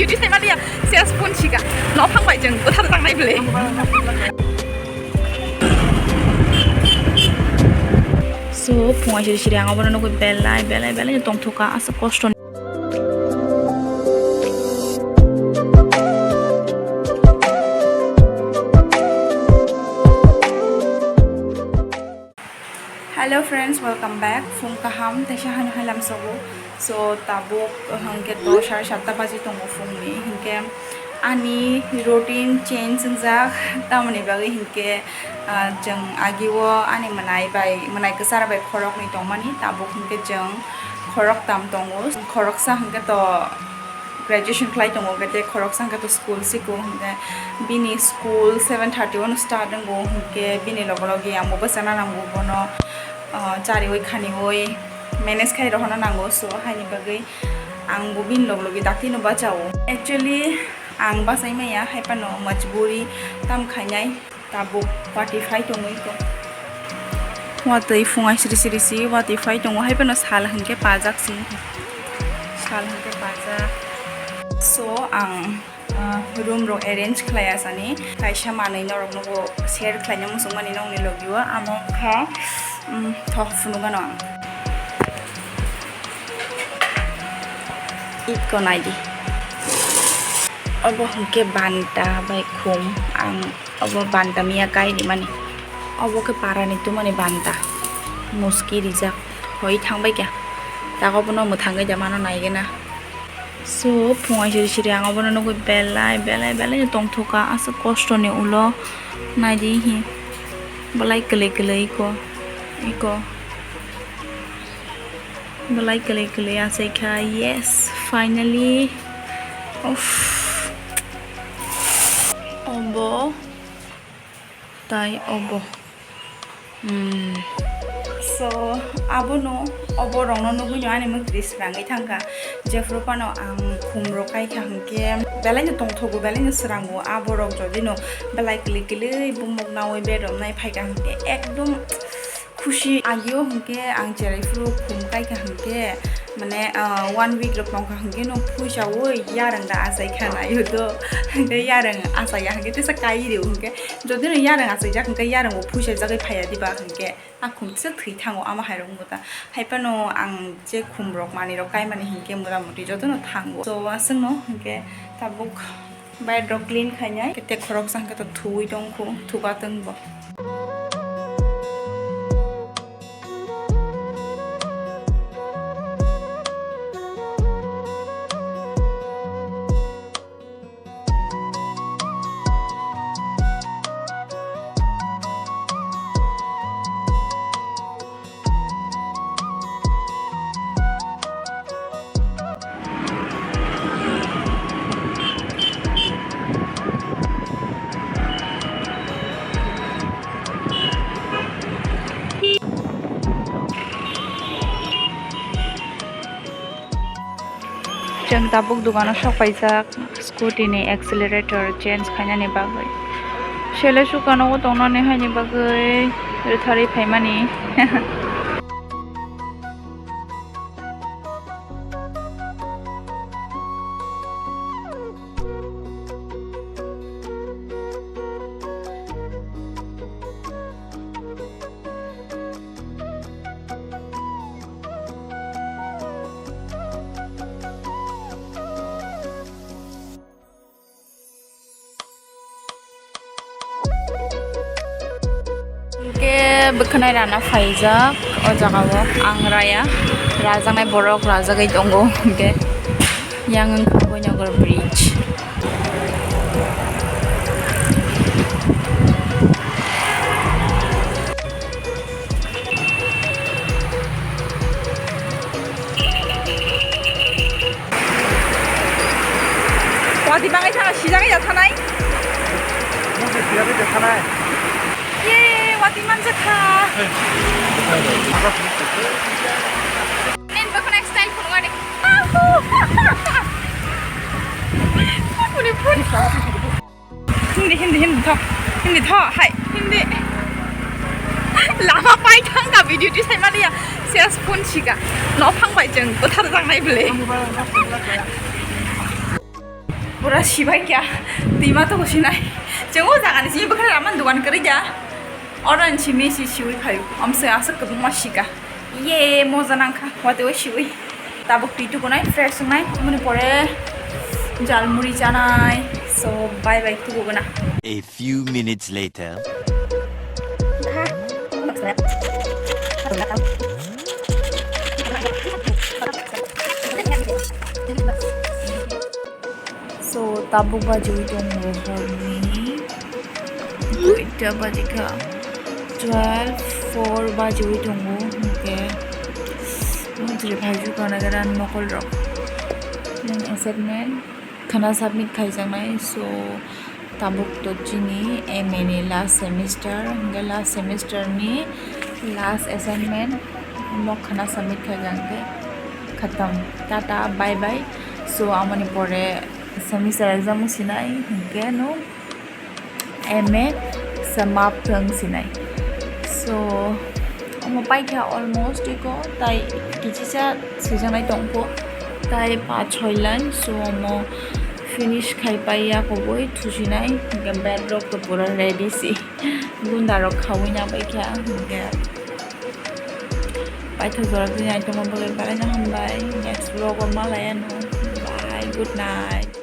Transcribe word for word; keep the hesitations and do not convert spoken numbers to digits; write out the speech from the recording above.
Duty saimaliya, ses phone sika. No phang bai jeng, buthar tangnai bele. So, phungai siri siri ang obono nugui belai, belai, belai tongthoka, asa kosto ni. Hello friends, welcome back. Phung kaham, teisa hano hai lamsogo. So, tabuk hwnkhe to sare satta baji tongo phungni. Hinkhe ani routine change wngjak, tamoni bagwi hinkhe, ah, chwng agio ani mwnai bai, mwnai kwchar bai khoroknwi tongmani, tabuk hinkhe chwng khoroktam tongo. Khoroksa hinkhe to graduation khlai tongo, hwnkhe tei khoroksa hwnkhe to school siko, hwnkhe bini school seven thirty o start wngo, hwnkhe bini loge loge ang bo bwchana nango bono, ah, chariui khaniui manage khai rohorna nango, so haini bagwi ang bo bini loge loge daktino bachao. Actually, ang bachai maya, hai phano majburi tam khainai. Tabuk watwi phai tongwi ko. Watwi phungai siri siri si watwi phai tongo, hai phano sal hinkhe pajak si. Sal hinkhe pajak. So, ang, ah, room rok arrange khlai asani. Kaisa manwi norok nogo share khlaina muchungmani nongni logio. Amo kha, um, thok phunukgano ang. Iko naidi. Obo hinkhe banta bai khum. Ang Obo banta miya kai rimani. Obo khe parani tumani banta. Muski rijak. Hoi thangbai kha. Tago bono mwthangwi da mano naigena. So, phungai siri siri ang obono nugui belai, belai, belai no tongthoka. Aswk kosto ni ulo naidi hi. Belai kwlwi kwlwi iko. Iko. Belai kwlwi kwlwi achaikha. Yes, finally. Uff. Obo. Tai obo. Hmm. So, abono, obo rokno nugwino ani mwkhri swrangwi thangkha. Jephru phano ang khum rok kaikha hinkhe, belaino tongthogo, belaino swrango. Aborok jodino belai kwlwi kwlwi bumuk naui beromnai phaikha hinkhe, ekdom khusi agio hinkhe ang cherai phuru khum kaikha hinkhe, mane, ah, one week rok tongkha hinkhe no phuisaui yarwng da achaikha naio do. Hinkhe yarwng achaiya hinkhe tesa kai rw hinkhe, jodi no yarwng achaijak hinkhe yarwng bo phuisajagwi phaiya diba hinkhe a khum tesa thwi thango ama hai rok wngbo ta. Hai phano ang je khum rok manwi rok kaimani hinkhe mota moti jotono thango. So aswkno hinkhe tabuk. Bed rok clean khainai, tei khoroksa hwnkhe to thuwi tongkhu, thuka tongbo. Chwng tabuk dogano sok paijak. Scooty ni accelerator change khainani bagwi. Sele sukano o tongnani haini bagwi rwtharwi phaimani. Hingke bwkhwnai rana phaijak o jaga o ang raya, rajaknai borok rajagwi tongo hingke yang wngkha Boinagar bridge. Wati bangai thana sijak ya thanai. Mungkin sijak ya thanai. Ye, wati manjak kha. Nen bakna style phunugani. Phuni phuni. Hindi, hindi, hindi tho. Hindi tho, hai, hindi. Lama pai thangka video ti sai maliya. Ses phone sika. No phang bai jeng, kothar jang nai bele. Pura sibai kya, twi ma to sinai. Chungo jaga ni simi bwkhra raman dukan kwrwi da. Oro ni simi si siwi phaio. Amse asa kwbangma sika. Ye moja nangkha. Watwi siwi. Tabuk twi tukunai, fresh wngnai. Muni pore jalmuri chanai. So, bye bye, tubu gana. A few minutes later. So, tabuk bajiwi tongo horni. Koita bajikha? Twelve four bajiwi tongo. Hwnkhe, mujri phaijukha nagara nokolrok. Assignment khana submit khaijaknai. So, tabuk to chini M A ni last semester, hwnkhe last semester ni last assignment no khana submit khaijak hwnkhe khatam. Tata, bye bye. So, amoni pore semester exam sinai hwnkhe no M A samap thwng sinai. So, omo paikha almost iko, tai kichisa swijaknai tongkho, tai pach soi line. So, omo finish khai paiya koboi thusinai, hwnkhe bed rok to pura ready si, gunda rok khaui na paikha, hwnkhe paithago rok tini aitongma bagwi belai no hambai, next vlog o malai ano, bye, good night.